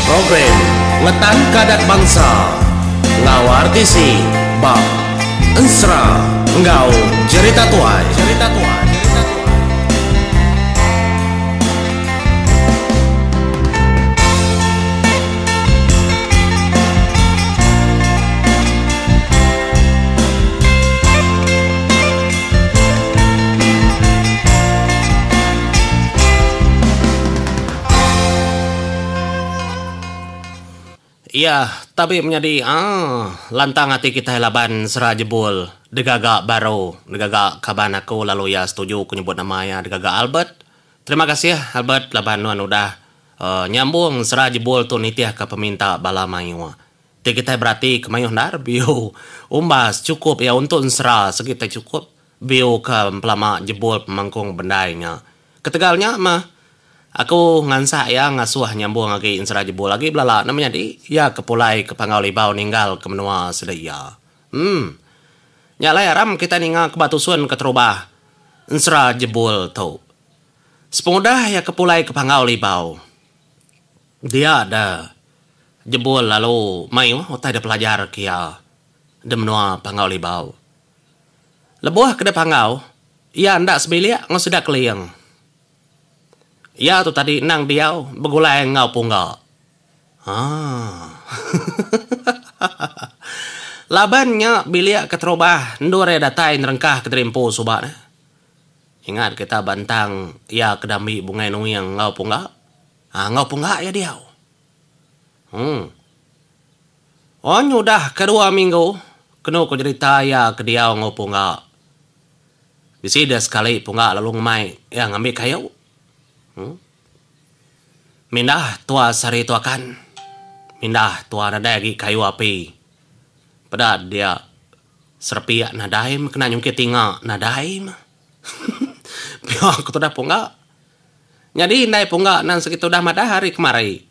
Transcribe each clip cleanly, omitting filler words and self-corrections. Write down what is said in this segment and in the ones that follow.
Program Ngetanka Adat Bansa enggau RTC ba Ensera enggau Jerita Tuai. Jerita Tuai. Iya, tabi menyadi aaa lantang ati kitai laban Sera Jebul digaga baru digaga kaban aku lalu iya setuju ku nyebut nama iya digaga Albert. Terima kasih Albert laban nuan udah nyambung Sera Jebul tu nitihka peminta bala mayuh. Ti kitai berati ke mayuh endar view umbas chukup iya untuk ensera segi tai chukup view ke empelama jebul pemangkung bendai nya. Ketegal nya meh aku ngansak iya ngasuh nyambung agi ensera jebul agi belala ne menyadi iya ke pulai ke Panggau Libau ninggal ke menua sida iya. Em. Nya alai aram kitai ninga ke ba tusun keterubah ensera jebul tu. Sepengudah iya ke pulai ke Panggau Libau. Dia da jebul lalu mayuh utai da pelajar ke iya da menua Panggau Libau. Lebuh ke da Panggau, iya enda sebilik enggau sida Keling. Iya tu tadi endang diau begulai enggau Pungga. Haa. Laban nya bilik keterubah endur iya datai nerengkah kediri empu suba neh. Ingat kita ba entang iya ke dambi Bungai Nuing enggau Pungga. Ha enggau pungga iya diau. Huh. Oh nyudah ke dua minggu kenu ko jerita iya ke diau enggau pungga. Bisi deh sekali pungga lalu ngemai iya ngambi kayu. Huh. Mindah tua sehari tu akan. Mindah tua nadai agi kayu api. Peda dia serepik nadai meh kena nyungkit tinga nadai meh. Pia ko tudah pungga. Nyadi indai pungga nan segi tudah madah hari kemari.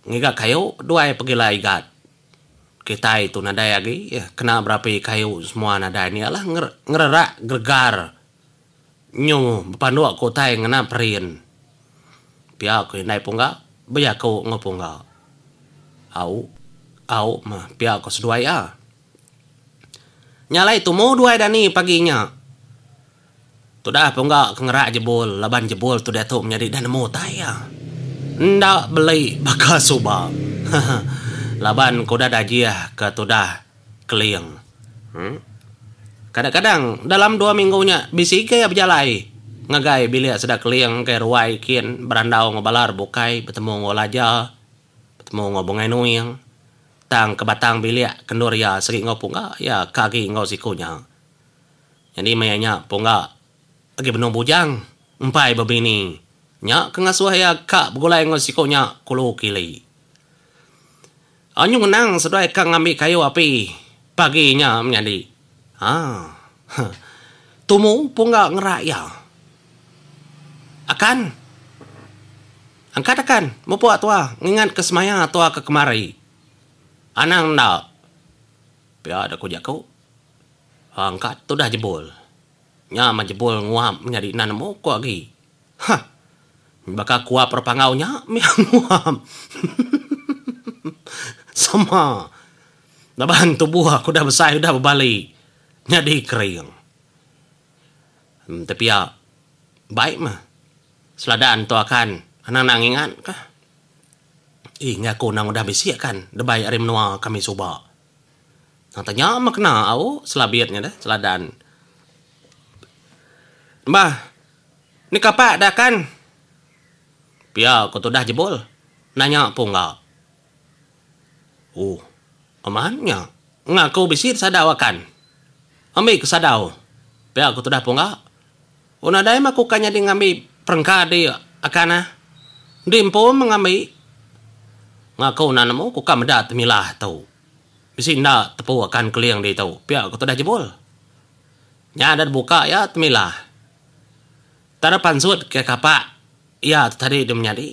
Ngiga kayu duai pegila igat. Kitai tu nadai agi kena berapi kayu semua nadai nya lah ngererak geregar nyu bepanduk ke utai ngena perin. Pia ku indai pungga bejaku enggau pungga. Au au meh pia ku seduai iya. Nya alai tumu duai dani pagi nya. Tudah pungga ke ngerak jebul laban jebul tu diatu menyadi dah nemu utai iya. Enda beli baka suba. Laban ke udah dajih ke tudah keling. Kadang-kadang dalam dua minggu nya bisi ke iya bejalai ngagai bilik sida keling ngagai ruai kin berandau enggau bala re bukai betemu enggau laja betemu enggau bungai nuing. Tang ke batang bilik ke endur iya sigi enggau pungga iya ke agi enggau siku nya. Nyadi maya nya Pungga agi benung bujang empai bebini. Nya ke ngasuh iya ka begulai enggau siku nya kulu kili. Anyu ngenang seduai ka ngambi kayu api pagi nya menyadi. Haa. Tumu Pungga ngerak iya. Akan. Angkat akan mupuk tua ngingat ke semaya tua ke kemari. Anang enda. Pia da ku jaku. Angkat tudah jebul. Nya mah jebul nguap menyadi enda nemu ku agi. Hah. Baka kuap orang panggau nya mih nguap. Sama. Laban tubuh aku udah besai udah bebali nyadi kering. Enti pia baik mah seladan tu akan anang enda ngingat kah. Ih enggai aku endang udah bisi akan debai ari menua kami suba. Nang tanya meh kena au selabit nya deh seladan. Bah ni kapak da kan. Pia ko tudah jebul nanya pungga. Ooh amat nya ngaku bisi sadau akan. Ambi ke sadau pia ko tudah pungga. Oh nadai meh aku ka nyadi ngambi perengka di akan ah. Di empu meh ngambi. Ngaku enda nemu ku ka meda temilah tu. Bisi enda tepu akan keling ditu, pia ku tudah jebul. Nya da dibuka iya temilah. Tara pansut ke kapak iya tu tadi deh menyadi.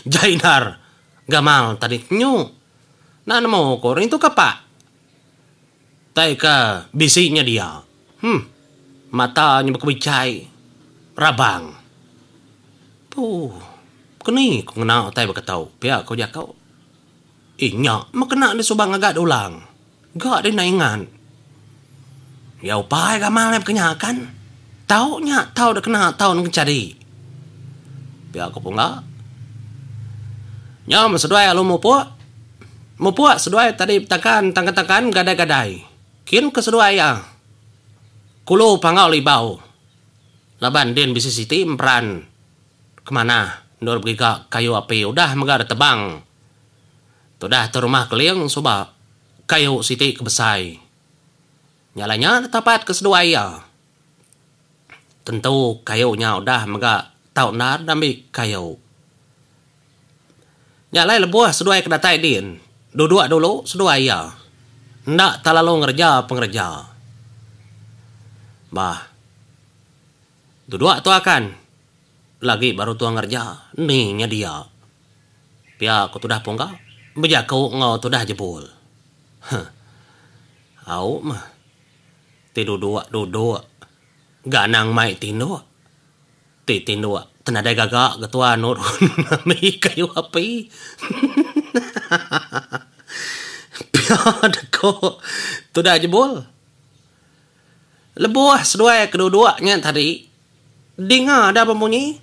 Jai endar gamal tadi nyu. Enda nemu ku rintu kapak. Tai ke bisi nya dia. Huh. Mata nya baka bechai rabang. Puh. Keni ku ngena utai baka tu, pia ku jaku. Ih nya meh kena deh suba ngaga dulang. Ga deh enda ingat. Ya upai gamal nya baka nya kan. Tau nya tau deh kena tau ne chadi. Pia ku pungga. Nya meh seduai alu mupuk. Mupuk seduai tadi betakan tangkan-tangkan gadai-gadai. Kin ke seduai iya. Kulu Panggau Libau. Laban din bisi siti emperan. Ke manah endur begiga kayu api udah mega ditebang. Tudah tu rumah Keling suba kayu siti ke besai. Nya alai nya ditapat ke seduai iya. Tentu kayu nya udah mega tau endar diambi kayu. Nya alai lebuh seduai ke datai din, duduk dulu seduai iya. Enda tak lalu ngereja pengereja. Bah. Duduk tua kan. Lagi baru tua ngereja, ni nyedia. Pia ku tudah pungga bejaku enggau tudah jebul. Huh. Au meh. Ti duduk duduk. Ga anang mai tinduk. Ti tinduk te nadai gaga ga tua nurun ngambi kayu api. Pia deko tudah jebul. Lebuh seduai ke duduk nya tadi, dinga da bemunyi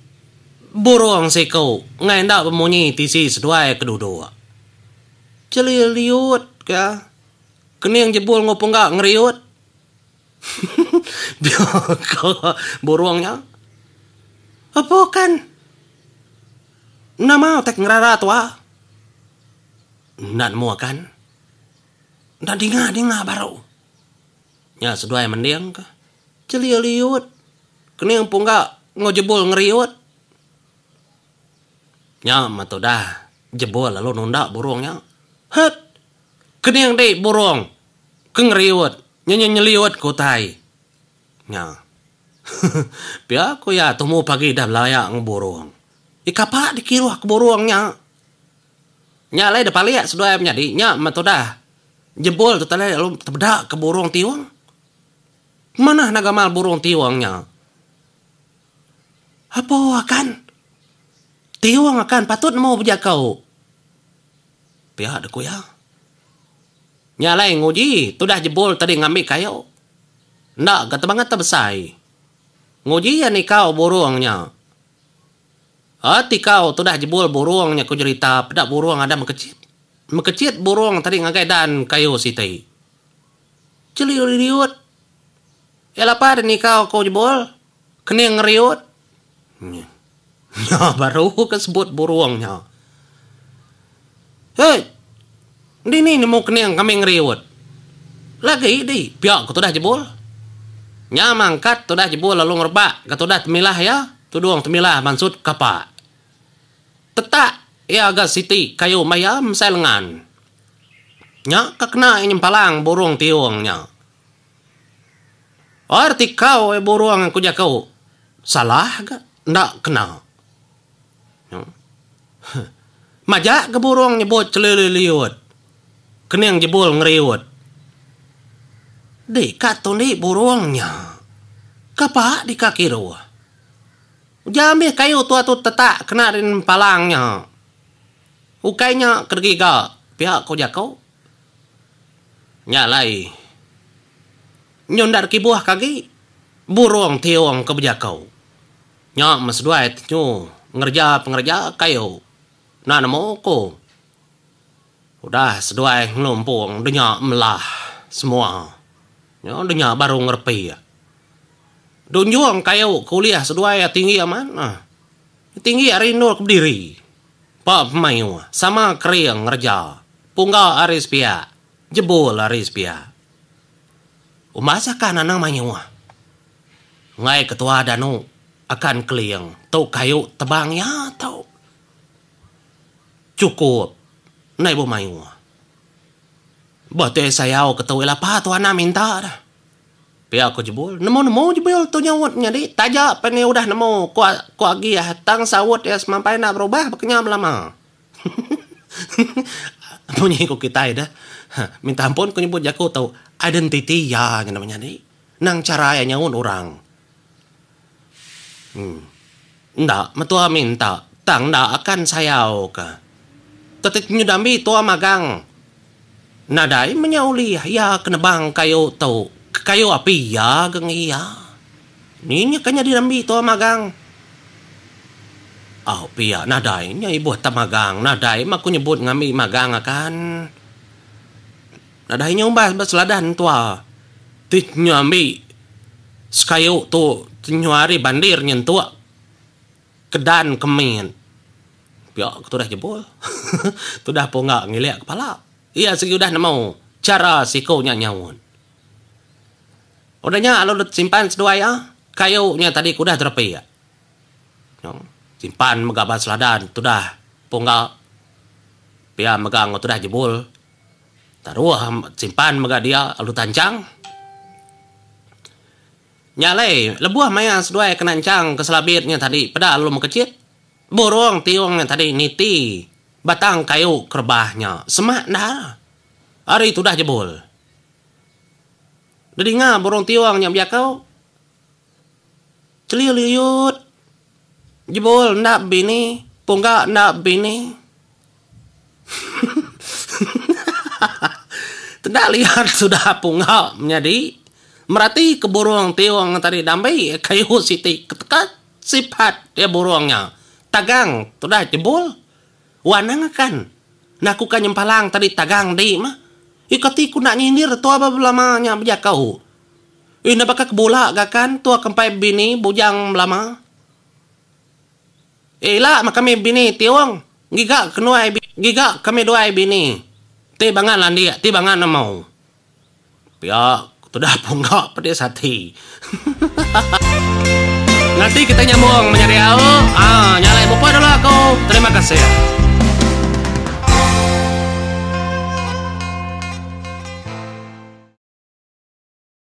burung siku enggai enda bemunyi tisi seduai ke duduk. Cheliliut ka kening jebul enggau pungga ngeriut. Pia ka burung nya. Apo kan nama utai ke ngerara tua? Enda nemu akan. Enda dinga-dinga baru. Nya seduai mending ka. Cheliut-liut. Kening pungga enggau jebul ngeriut. Nya meh tudah jebul lalu nunda burung nya. Het! Kening di burung ke ngeriut nyenye-nyeliut ke utai. Nya. Pia ku iya tumu pagi dah belaya enggau burung. Ikapa dikiruh ke burung nya. Nya alai deh palik seduai menyadi nya meh tudah jebul tu tadi lalu tepeda ke burung tiung. Manah enda gamal burung tiung nya. Apo akan tiung akan patut nemu bejaku. Pia deh ku iya. Nya alai nguji tudah jebul tadi ngambi kayu. Enda ga tebangat tebesai. Nguji iya nikau burung nya. Tikau tudah jebul burung nya ku jerita peda burung ada mekechit. Mekechit burung tadi ngagai dan kayu siti. Cheliut-liut. Iya lapa deh nikau ku jebul. Kening ngeriut. Nya baru ke sebut burung nya. Hei. Dini nemu kening kami ngeriut. Lagi di pia ku tudah jebul. Nya mangkat tudah jebul lalu ngerebak ke tudah temilah iya. Tudung temilah mansut kapa. Tetak iya ga siti kayu maya mesai lengan. Nya ka kena iya nyempalang burung tiung nya. Or tikau iya burung ku jaku salah ga enda kena. Majak ga burung nyebut cheliliut kening jebul ngeriut. Di ka tundi burung nya. Kapa dika kiruh. Ujar mih kayu tua tu tetak kena rin palang nya. Ukai nya ke digiga pia ku jaku. Nya alai nyu enda dikibuh ke agi burung tiung ke bejaku. Nya meh seduai ti nyu ngereja pengereja kayu. Enda nemu ku. Udah seduai ngelumpung dunya melah semua. Nya dunya baru ngerepi. Dunjung kayu ke ulih seduai tinggi amat. Tinggi ari endur ke bediri. Pa pemayuh sama kering ngereja pungga ari sepiak, jebul ari sepiak. Umbas akan anang mayuh. Enggai ketua danu akan keling tu kayu tebang iya tu. Chukup enda ibuh mayuh. Bah ti sayau ke tu ila pa tuan minta dah. Pia ku Jebul. Nemu-nemu Jebul tu nyaut nyadi taja pen iya udah nemu ku ku agih tang saut iya semampai enda berubah baka nya belama. Munyi ku kitai deh. Minta ampun ku nyebut jaku tu identiti iya nya menyadi. Nang chara iya nyaut orang. Enda metua minta. Tang enda akan sayau ka. Teti nyu dambi tua magang. Nadai menya ulih iya ke nebang kayu tu. Kayu api iya ga ngi iya. Ni nya ka nyadi dambi tua magang. Au pia nadai nya ibuh ta magang nadai mah ku nyebut ngambi magang akan. Nadai nya umbas ba seladan tua ti nyu ambi sekayu tu nyu ari bandir nyentuk kedan ke mit. Pia ke tudah jebul. Tudah pungga ngilik kepala. Iya sigi udah nemu chara siku nya nyaut. Udah nya lalu simpan seduai iya kayu nya tadi ke udah terepik. Simpan mega ba seladan tudah pungga pia mega enggau tudah jebul. Taruh simpan mega dia lalu tanchang. Nya alai lebuh maya seduai ke nanchang ke selabit nya tadi peda lalu mekechit burung tiung nya tadi niti batang kayu kerebah nya semak endar ari tudah jebul. Dedinga burung tiung nya bejaku. Celiu liut. Jebul enda bebini, pungga enda bebini. Teda liat sudah pungga menyadi merati ke burung tiung tadi dambi kayu siti keteka sipat iya burung nya. Tagang tudah jebul. Wan anang akan. Enda ku ka nyempalang tadi tagang di mah. Ika ti ku enda nyindir tua belama nya bejaku. Ui enda baka ke bula ga kan tua ke empai bini bujang belama. Eh ila meh kami bini tiong ngiga kenuai ngiga kami duai bini ti bangan landik ti bangan nemu. Pia tudah pungga pedis ati. Ngati kita nyambung menyadi au. Haa nya alai mupuk dulu aku. Terima kasih.